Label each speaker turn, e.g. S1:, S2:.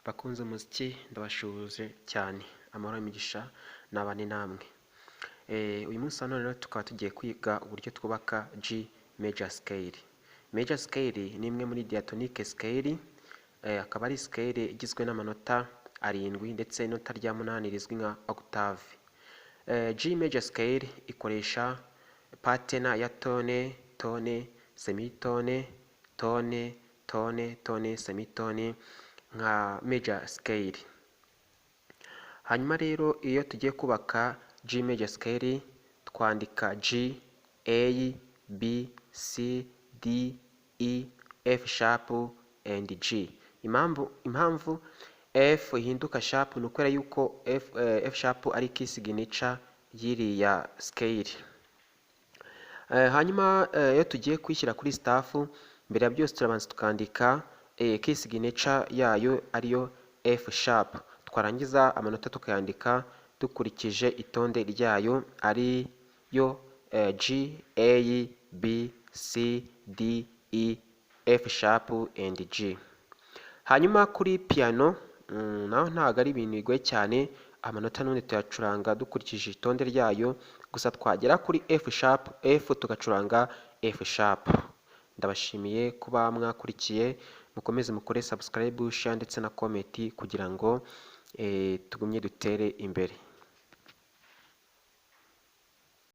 S1: Bakunze umuziki, ndabashuhuje cyane. Amahoro y'imigisha nabane namwe. Uyu munsi wa none rero tukaba tugiye kwiga uburyo twubaka G major scale. Major scale ni imwe muri diatonic scale, akaba ari scale igizwe n'amanota arindwi ndetse n'inota rya munani rizwi nka octave. G major scale ikoresha pattern ya tone, tone, semitone, tone, tone, tone, semitone nka major scale. Hanyuma rero iyo tugiye kubaka G major scale twandika G, A, B, C, D, E, F sharp and G. Impamvu F ihinduka sharp ni ukubera yuko F sharp ari key signature y'iriya scale. Hanyuma iyo tugiye kuyishyira kuri staff, mbere ya byose turabanza tukandika key signature yayo, ariyo F sharp. Twarangiza amanota tukayandika dukurikije itonde ryayo, ariyo G, A, B, C, D, E, F sharp and G. Hanyuma kuri piano naho ntabwo ari ibintu bigoye cyane. Amanota n'ubundi tuyacuranga dukurikije itonde ryayo, gusa twagera kuri F sharp, F tugacuranga F sharp. Ndabashimiye kuba mwakurikiye. Mukomeze mukore subscribe, share ndetse na comment kugira ngo tugumye dutere imbere.